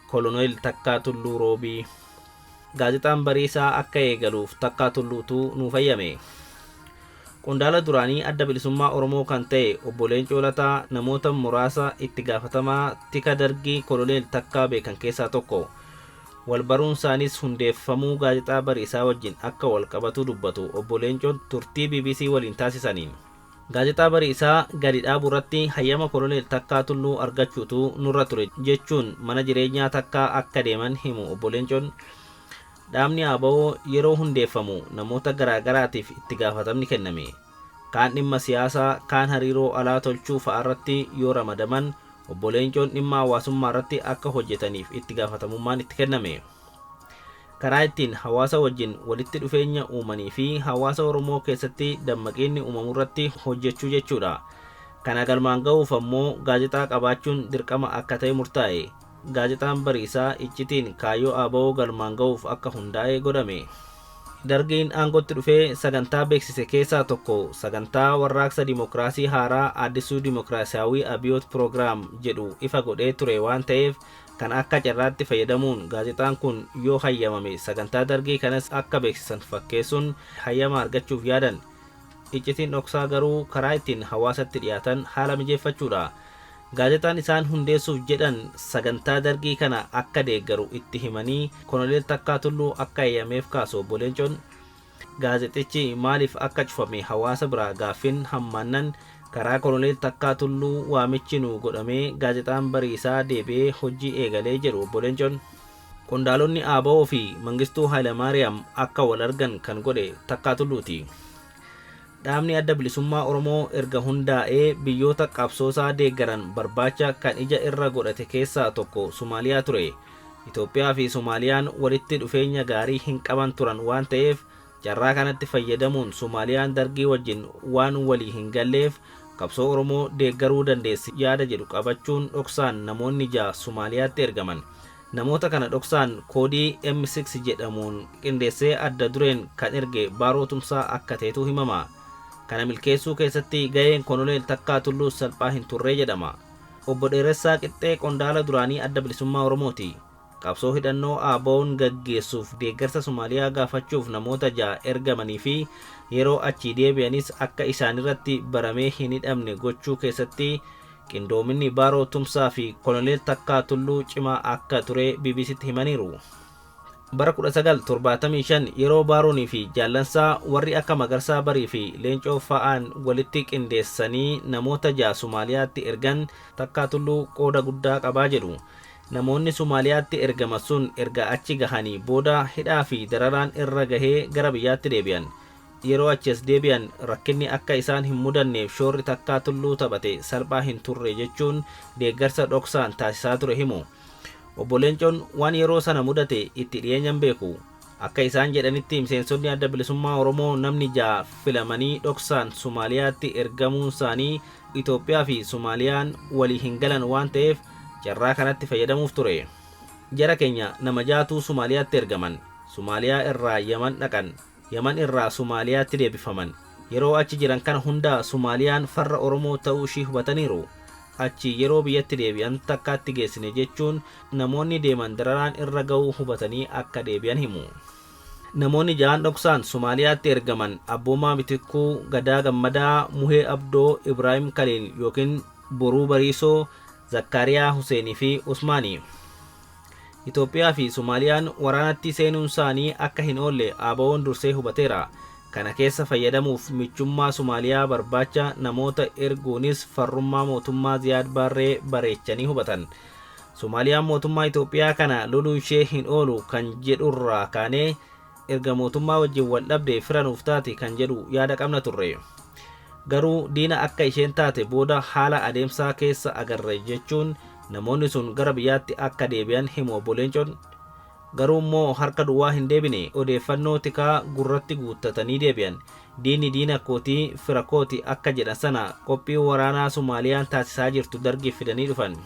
Koloneel Takkaa Tulluu Roobii. Gaazexaan Bariisaa akka eegaluuf Takkaa Tulluutu nuuf hayyame. Qondaala duraanii Adda Bilisummaa Oromoo kan ta'e Obbo Leencoo Lataa namoota muraasa itti gaafatamaa tika Dargii Koloneel Takkaa beekan keessaa tokko. Wal baruun isaaniis hundeeffamuu Gaazexaa Bariisaa wajjin akka wal qabatu dubbatu Obbo Leencoon turtii bbc waliin taasisaniin. Gaazexaa Bariisaa gadi dhaabuurratti hayyama Koloneel Takkaa Tulluu argachuutu nurra ture jechuun mana jireenyaa Takkaa akka deeman himu Obbo Leencoon. Dhaabni ABO yeroo hundeeffamu namoota garaa garaatiif itti gaafatamni kenname. Kaan dhimma siyaasaa, kaan hariiroo alaa tolchuu fa'aarratti yoo ramadaman, Obbo Leencoon dhimma hawaasummaarratti akka hojjetaniif itti gaafatamummaan itti kenname. Karaa ittiin hawaasa wajjin walitti dhufeenya uumanii fi hawaasa Oromoo keessatti dammaqiinni uumamurratti hojjechuu jechuudha. Kana galmaan gahuuf ammoo gaazexaa qabaachuun dirqama akka ta'e murtaa'e. Gaazexaan Bariisaa iccitiin kaayyoo ABO galmaan gahuuf akka hundaa'e godhame. Dargiin aangootti dhufee sagantaa beeksise keessaa tokko sagantaa warraaqsa dimokiraasii haaraa Addisuu Dimokiraasiyaawii Abiyoot Piroogiraam jedhu ifa godhee ture waan ta'eef kana akka carraatti fayyadamuun gaazexaan kun yoo hayyamame sagantaa Dargii kanas akka beeksisan fakkeessuun hayyama argachuuf yaadan. Iccitiin dhoksaa garuu karaa ittiin hawaasatti dhiyaatan haala mijeeffachuudha. Gaazexaan isaan hundeessuuf jedhan sagantaa Dargii kana akka deeggaru itti himanii Koloneel Takkaa Tulluu akka eeyyameef kaasu Obbo Leencoon. Gaazexichi maaliif akka cufame hawaasa biraa gaaffin hammaannan karaa Koloneel Takkaa Tulluu waamichi nuu godhamee Gaazexaan Bariisaa deebi'ee hojii eegalee jedhu Obbo Leencoon. Qondaalonni ABO fi Mangistuu Hayilamaariyaam akka wal argan kan godhe Takkaa Tulluuti. Dhaabni Adda Bilisummaa Oromoo erga hundaa'ee biyyoota qabsoosaa deeggaran barbaacha kan ija irra godhate keessaa tokko Somaaliyaa ture. Itoophiyaa fi Somaaliyaan walitti dhufeenya gaarii hin qaban turan waan ta'eef carraa kanatti fayyadamuun Somaaliyaan Dargii wajjin waan walii hin galleef qabsoo Oromoo deeggaruu dandeessi yaada jedhu qabachuun dhoksaan namoonni 6 Somaaliyaatti ergaman. Namoota kana dhoksaan koodii M6 jedhamuun qindeessee adda dureen kan erge Baaroo Tumsaa akka ta'etu himama. Kana milkeessuu keessatti gaheen Konoleel Takkaa Tulluus salphaa hin turre jedhama. Obbo Dheeressaa Qixxee qondaala duraanii Adda Bilisummaa Oromooti. Qabsoo hidhannoo ABOn gaggeessuuf deeggarsa Somaaliyaa gaafachuuf namoota 6 ergamanii fi yeroo achii deebi'anis akka isaanirratti baramee hin hidhamne gochuu keessatti Qindoominni Baaroo Tumsaa fi Koloneel Takkaa Tulluu cimaa akka ture BBCtti himaniiru. Bara 1975 yeroo Baaroonii fi jaallansaa warri akka Magarsaa Barii fi Leencoo fa'aan walitti qindeessanii namoota 6 Somaaliyaatti ergan Takkaa Tulluu qooda guddaa qabaa jedhu. Namoonni Somaaliyaatti ergaman sun erga achi gahanii booda hidhaa fi dararaan irra gahee gara biyyaatti deebi'an. Yeroo achi as deebi'an rakkinni akka isaan hin mudanneef shoorri Takkaa Tulluu taphate salphaa hin turre jechuun deeggarsa dhoksaan taasisaa ture himu. Obbo Leencoon waan yeroo sana mudate itti dhiyeenyan beeku. Akka isaan jedhanitti miseensonni Adda Bilisummaa Oromoo namni 6 filamanii dhoksaan Somaaliyaatti ergamuunsaanii Itoophiyaa fi Somaaliyaan walii hin galan waan ta'eef carraa kanatti fayyadamuuf ture. Jara keenya nama ja'atu Somaaliyaatti ergaman. Somaaliyaa irraa Yaman dhaqan. Yaman irraa Somaaliyaatti deebifaman. Yeroo achi jiran kana hunda Somaaliyaan farra Oromoo ta'uu ishii hubataniiru. Achii yeroo biyyatti deebi'an takkaatti geessine jechuun namoonni deeman dararaan irra ga'uu hubatanii akka deebi'an himu. Namoonni ja'an dhoksaan Somaaliyaatti ergaman Abboomaa Mitikkuu, Gadaa Gammadaa, Muhee Abdoo, Ibraahim Kaliil ykn Boruu Bariisoo, Zakkaariyaa Huseen fi Usmaani. Itoophiyaa fi Somaaliyaan waraanatti seenuunsaanii akka hin oolle ABOn dursee hubateera. Kana keessa fayyadamuuf michummaa Somaaliyaa barbaacha namoota erguunis farrummaa mootummaa Ziyaad Baarree bareechanii hubatan. Somaaliyaan mootummaa Itoophiyaa kana loluunshee hin oolu kan jedhurraa kaanee erga mootummaa wajjin waldhabde fira nuuf taati kan jedhu yaada qabna turre. Garuu diina akka isheen taate booda haala adeemsaa keessa agarre jechuun namoonni sun gara biyyaatti akka deebi'an himu Obbo Leencoon. Garuummoo harka duwwaa hin deebine, odeeffannoo tikaa gurratti guuttatanii deebi'an. Diinni diina kooti, fira kooti akka jedhan sana qophii waraanaa Somaaliyaan taasisaa jirtu Dargiif fidanii dhufan.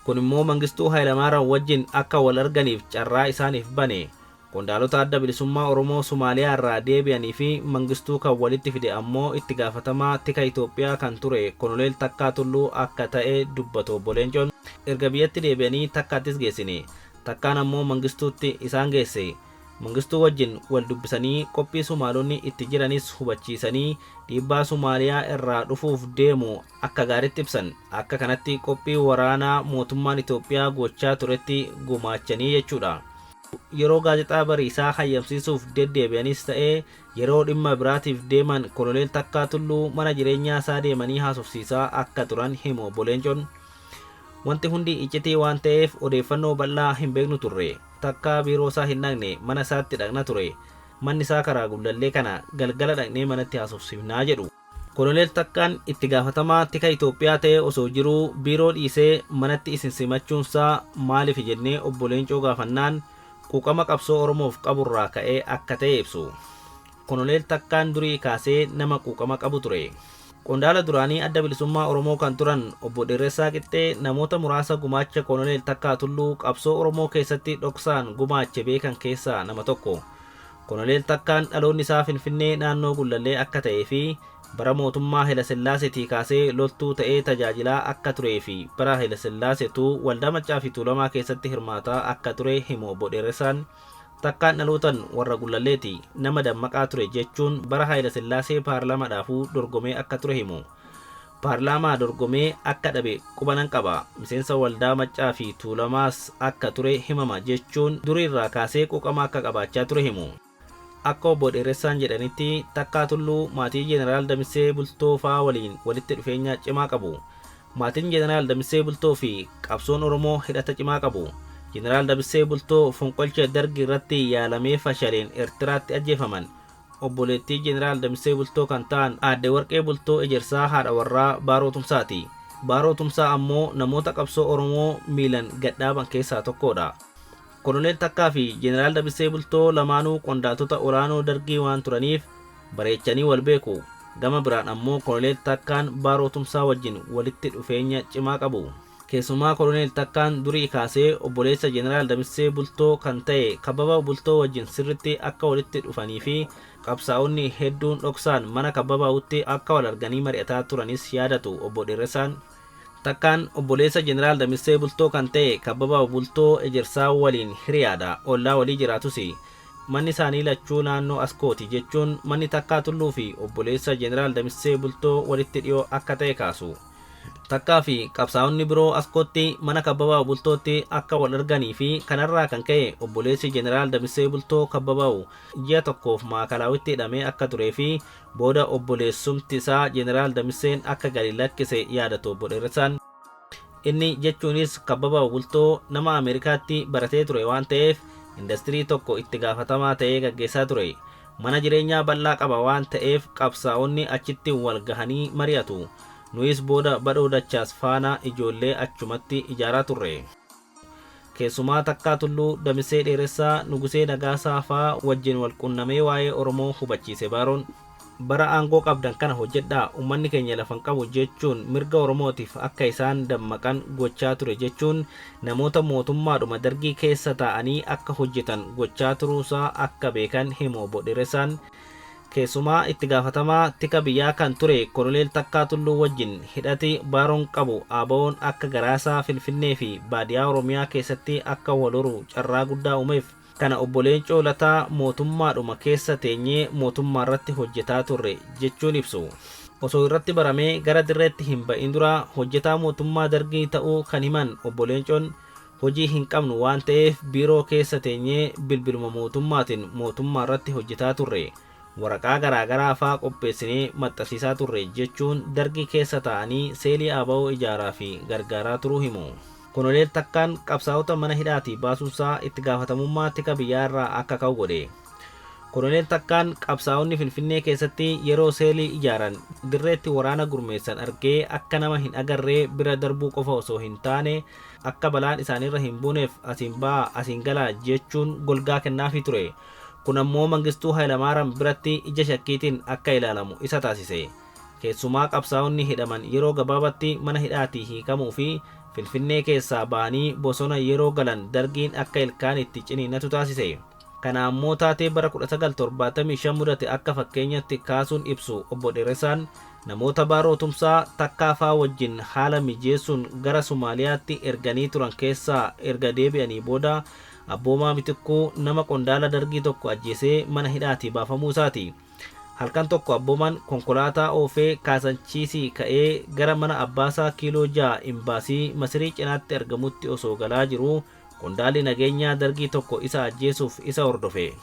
Kunimmoo Mangistuu Hayilamaaraam wajjin akka wal arganiif carraa isaaniif bane. Qondaalota Adda Bilisummaa Oromoo Somaaliyaa irraa deebi'anii fi Mangistuu kan walitti fide ammoo itti gaafatamaa tika Itoophiyaa kan ture Koloneel Takkaa Tulluu akka ta'e dubbatu Obbo Leencoon. Erga biyyatti deebi'anii Takkaattis geessine. Takkaan ammoo Mangistuutti isaan geesse. Mangistuu wajjin wal dubbisanii qophii Sumaalonni itti jiranis hubachiisanii dhiibbaa Sumaaliyaa irraa dhufuuf deemu akka gaaritti ibsan. Akka kanatti qophii waraanaa mootummaan Itoophiyaa gochaa turetti gumaachanii jechuudha. Yeroo Gaazexaa Bariisaa hayyamsiisuuf deddeebi'anis ta'ee yeroo dhimma biraatiif deeman Koloneel Takkaa Tulluu mana jireenyaasaa deemanii haasofsiisaa akka turan himu Obbo Leencoon. Wanti hundi iccitii waan ta'eef odeeffannoo bal'aa hin beeknu turre. Takkaa biiroosaa hin dhaqne, mana isaatti dhaqna ture. Manni isaa karaa Gullallee kana, galgala dhaqnee manatti haasofsiifna jedhu. Koloneel Takkaan itti gaafatamaa tika Itoophiyaa ta'ee osoo jiruu biiroo dhiisee manatti isin simachuunsaa maalifi jennee Obbo Leencoo gaafannaan, quuqama qabsoo Oromoof qaburraa ka'ee akka ta'e ibsu. Konoleel Takkaan durii kaasee nama quuqama qabu ture. Qondaala duraanii Adda Bilisummaa Oromoo kan turan Obbo Dheeressaa Qixxee namoota muraasa gumaacha Konoleel Takkaa Tulluu qabsoo Oromoo keessatti dhoksaan gumaache beekan keessaa nama tokko. Konoleel Takkaan dhaloonni isaa Finfinnee naannoo Gullallee akka ta'ee fi bara mootummaa Hayilasillaaseetii kaasee loltuu ta'ee tajaajilaa akka turee fi bara Hayilasillaaseetuu Waldaa Maccaa fi Tuulamaa keessatti hirmaataa akka ture himu Obbo Dheeressaan. Takkaan dhalootan warra Gullalleeti, nama dammaqaa ture jechuun bara Haayilasillaasee paarlaamaadhaafuu dorgomee akka ture himu. Paarlaamaa dorgomee akka dhabe quba nan qaba. Miseensa Waldaa Maccaa fi Tuulamaas akka ture himama jechuun duriirraa kaasee quuqama akka qabaachaa ture himu. Akka Obbo Dheeressaan jedhanitti, Takkaa Tulluu maatii Jeneraal Damissee Bultoo faa waliin walitti dhufeenya cimaa qabu. Maatiin Jeneraal Damissee Bultoo fi qabsoon Oromoo hidhata cimaa qabu. Jeneraal Damissee Bultoo fonqolcha Dargi irratti yaalamee fashaleen Ertiraatti ajjeefaman. Obboleettii Jeneraal Damissee Bultoo kan ta'an Aadde Warqee Bultoo Ejersaa haadha warraa Baaroo Tumsaati. Baaroo Tumsaa ammoo namoota qabsoo Oromoo miilan gad dhaaban keessaa tokkoodha. Koloneel Takkaa fi Jeneraal Damissee Bultoo lamaanuu qondaaltota olaanoo Dargii waan turaniif bareechanii wal beeku. Gama biraan ammoo Koloneel Takkaan Baaroo Tumsaa wajjin walitti dhufeenya cimaa qabu. Keessumaa Koloneel Takkaan durii kaasee obboleessa Jeneraal Damissee Bultoo kan ta'e Kabbabaa Bultoo wajjin sirriitti akka walitti dhufanii fi qabsaa'onni hedduun dhoksaan mana Kabbabaawutti akka wal arganii mari'ataa turanis yaadatu Obbo Dheeressaan. Takkaan obboleessa Jeneraal Damissee Bultoo kan ta'e Kabbabaaw Bultoo Ejersaa waliin hiriyaadha, ollaa walii jiraatusi. Manni isaanii lachuu naannoo Askooti jechuun manni Takkaa Tulluu fi obboleessa Jeneraal Damissee Bultoo walitti dhiyoo akka ta'e kaasu. Takkaa fi qabsaa'onni biroo Askootti mana Kabbabaaw Bultootti akka wal arganii fi kanarraa kan ka'e obboleessi Jeneraal Damissee Bultoo Kabbabaaw ji'a tokkoof Maakalaawitti hidhamee akka turee fi Booda obboleessumti isaa Jeneraal Damisseen akka gadi lakkise yaadatu Obbo Dheeressaan. Inni jechuunis Kabbabaa Bultoo nama Ameerikaatti baratee ture waan ta'eef indastirii tokko itti gaafatamaa ta'ee gaggeessaa ture. Mana jireenyaa bal'aa qaba waan ta'eef qabsaa'onni achitti wal gahanii mari'atu. Nuyis booda Badhoo Dachaas faana ijoollee achumatti ijaaraa turre. Keessumaa Takkaa Tulluu, Damisee Dheeressaa, Nugusee Nagaasaa faa wajjin wal qunnamee waa'ee Oromoo hubachiise Baaroon. Bara aangoo qabdan kana hojjedhaa, ummanni keenya lafa hin qabu jechuun mirga Oromootiif akka isaan dammaqan gochaa ture jechuun namoota mootummaadhuma Dargii keessa taa'anii akka hojjetan gochaa turuusaa akka beekan himu Obbo Dheeressaan. Keessumaa itti gaafatamaa tika biyyaa kan ture Koloneel Takkaa Tulluu wajjin hidhati Baaroon qabu ABOn akka garaasaa Finfinnee fi baadiyaa Oromiyaa keessatti akka wal horu carraa guddaa uumeef. Kana Obbo Leencoo Lataa mootummaadhuma keessa teenyee mootummaarratti hojjetaa turre jechuun ibsu. Osoo irratti baramee gara dirreetti hin ba'in dura hojjetaa mootummaa Dargii ta'uu kan himan Obbo Leencoon, hojii hin qabnu waan ta'eef biiroo keessa teenyee bilbiluma mootummaatiin mootummaarratti hojjetaa turre. Waraqaa garaa garaa faa qopheessinee maxxansiisaa turre jechuun Dargii keessa taa'anii seelii ABO ijaaraa fi gargaaraa turuu himu. Konoleel Takkaan qabsaa'ota mana hidhaatii baasuunsaa itti gaafatamummaa tika biyyaa irraa akka ka'u godhe. Koloneel Takkaan qabsaa'onni Finfinnee keessatti yeroo seelii ijaaran, dirreetti waraana gurmeessan argee akka nama hin agarree bira darbuu qofa osoo hin taane akka balaan isaanirra hin buuneef asiin ba'aa asiin galaa jechuun golgaa kennaafii ture. Kun ammoo Mangistuu Hayilamaaram biratti ija shakkiitiin akka ilaalamu isa taasise. Keessumaa qabsaa'onni hidhaman yeroo gabaabatti mana hidhaatii hiikamuu fi Finfinnee keessaa ba'anii bosona yeroo galan Dargiin akka ilkaan itti ciniinnatu taasise. Kana ammoo taatee bara 1975 mudate akka fakkeenyatti kaasuun ibsu Obbo Dheeressaan, namoota Baaroo Tumsaa Takkaa faa wajjin haala mijeessuun gara Somaaliyaatti erganii turan keessaa erga deebi'anii booda Abboomaa Mitikkuu nama qondaala Dargii tokko ajjeesee mana hidhaatii baafamuu isaati. Halkan tokko Abboomaan konkolaataa oofee Kaasanchiisii ka'ee gara mana abbaasaa Kiiloo 6 Imbaasii Masirii cinaatti argamutti osoo galaa jiruu qondaalli nageenyaa Dargii tokko isa ajjeesuuf isa hordofe.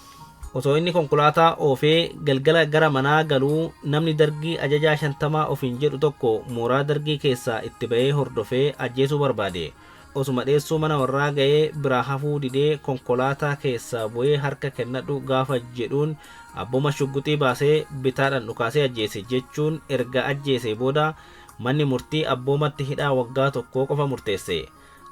Osoo inni konkolaataa oofee galgala gara manaa galuu namni Dargii ajajaa shantamaa ofiin jedhu tokko mooraa Dargii keessaa itti ba'ee hordofee ajjeesuu barbaade. Osuma dheessuu mana warraa ga'ee biraa hafuu didee konkolaataa keessaa bu'ee harka kennadhu gaafa jedhuun Abboma shugguxii baasee bitaadhaan dhukaasee ajjeese jechuun erga ajjeesee booda manni murtii Abboomatti hidhaa waggaa tokkoo qofa murteesse.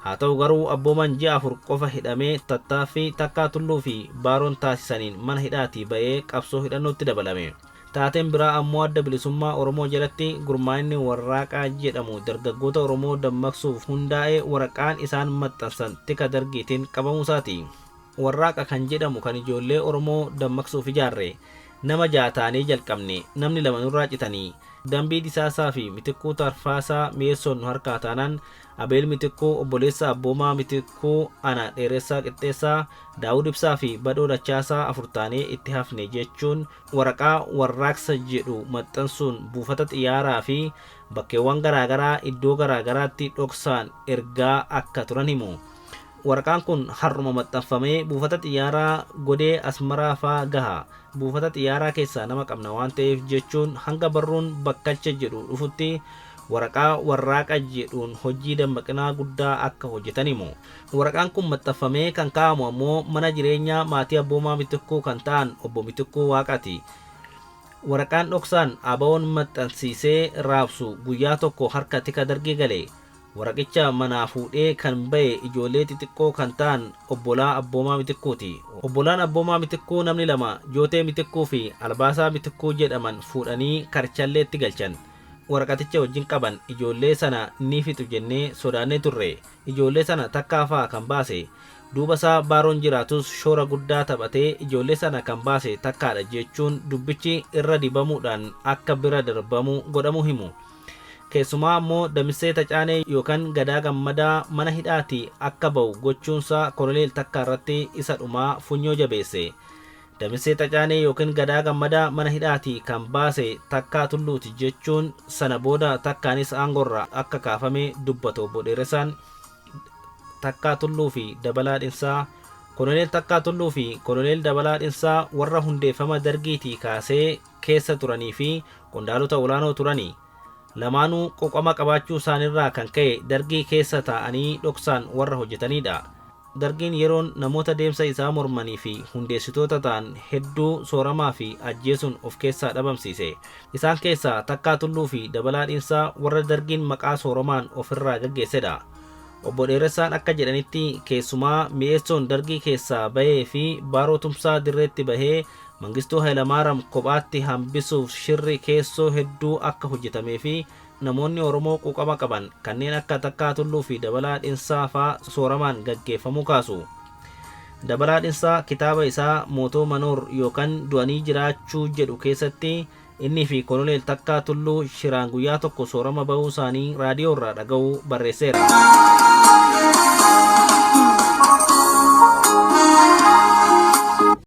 Haa ta'u garuu Abboomaan ji'a 4 qofa hidhamee tattaaffii Takkaa Tulluu fi Baaroon taasisaniin mana hidhaatii ba'ee qabsoo hidhannootti dabalame. Taateen biraa ammoo Adda Bilisummaa Oromoo jalatti gurmaa'inni Warraaqaa jedhamu dargaggoota Oromoo dammaqsuuf hundaa'e waraqaan isaan maxxansan tika Dargiitiin qabamuusaati. Warraaqa kan jedhamu kan ijoollee Oromoo dammaqsuuf ijaarre. Nama 6 taanee jalqabne. Namni 2 nurraa citanii. Dambii Disaasaa fi Mitikkuu Tarfaasaa Mi'eessoon nu harkaa taanaan Abeel Mitikkuu, obboleessa Abboomaa Mitikkuu, ana Dheeressaa Qixxeessaa, Daawud Ibsaa fi Badhoo Dachaasaa 4 taanee itti hafne jechuun waraqaa Warraaqsa jedhu maxxansuun buufata xiyyaaraa fi bakkeewwan garaagaraa iddoo garaagaraatti dhoksaan ergaa akka turan himu. Waraqaan kun har'uma maxxanfamee buufata xiyyaaraa Godee Asmaraa faa gaha. Buufata xiyyaaraa keessaa nama qabna waan ta'eef jechuun hanga barruun Bakkalcha jedhu dhufutti waraqaa Warraaqa jedhuun hojii dammaqinaa guddaa akka hojjetan himu. Waraqaan kun maxxanfamee kan kaa'amu ammoo mana jireenyaa maatii Abboomaa Mitikkuu kan ta'an Obbo Mitikkuu Waaqaati. Waraqaan dhoksaan ABOn maxxansiisee raabsu guyyaa tokko harka tika Dargii gale. Waraqicha manaa fuudhee kan ba'e ijoollee xixiqqoo kan ta'an obbolaa Abboomaa Mitikkuuti. Obbolaan Abboomaa Mitikkuu namni lama Jootee Mitikkuu fi Albaasaa Mitikkuu jedhaman fuudhanii karchalleetti galchan. Waraqaticha wajjin qaban. Ijoollee sana ni fixu jennee sodaannee turre. Ijoollee sana Takkaa fa'a kan baase. Duuba isaa Baaroon jiraatus shoora guddaa taphatee ijoollee sana kan baase Takkaadha jechuun dubbichi irra dibamuudhaan akka bira darbamu godhamuu himu. Keessumaa ammoo Damissee Tacaanee yookan Gadaa Gammadaa mana hidhaatii akka ba'u gochuunsaa Koloneel Takkaarratti isa dhumaa funyoo jabeesse. Damissee Tacaanee ykn Gadaa Gammadaa mana hidhaatii kan baase Takkaa Tulluuti jechuun sana booda Takkaanis aangoorraa akka kaafame dubbatu Obbo Dheeressaan. Takkaa Tulluu fi Dabalaa Dhinsaa Koloneel Takkaa Tulluu fi Koloneel Dabalaa Dhinsaa warra hundeeffama Dargiitii kaasee keessa turanii fi qondaalota olaanoo turani. Lamaanuu quuqama qabaachuu isaaniirraa kan ka'e Dargii keessa taa'anii dhoksaan warra hojjetaniidha. Dargiin yeroon namoota deemsa isaa mormanii fi hundeessitoota ta'an hedduu sooramaa fi ajjeesuun of keessaa dhabamsiise. Isaan keessaa Takkaa Tulluu fi Dabalaa Dhinsaa warra Dargiin maqaa sooromaan ofirraa gaggeessedha. Obbo Dheeressaan akka jedhanitti keessumaa Mi'eessoon Dargii keessaa bahee fi Baaroo Tumsaa dirreetti bahee Mangistuu Hayilamaaram kophaatti hambisuuf shirri keessoo hedduu akka hojjetamee fi namoonni Oromoo quuqama qaban kanneen akka Takkaa Tulluu fi Dabalaa Dhinsaa faa sooramaan gaggeeffamuu kaasu. Dabalaa Dhinsaa kitaaba isaa Mootoo Manoor yookan Du'anii Jiraachuu jedhu keessatti inni fi Koloneel Takkaa Tulluu shiraan guyyaa tokko soorama bahuu isaanii raadiyoorraa dhagahuu barreesseera.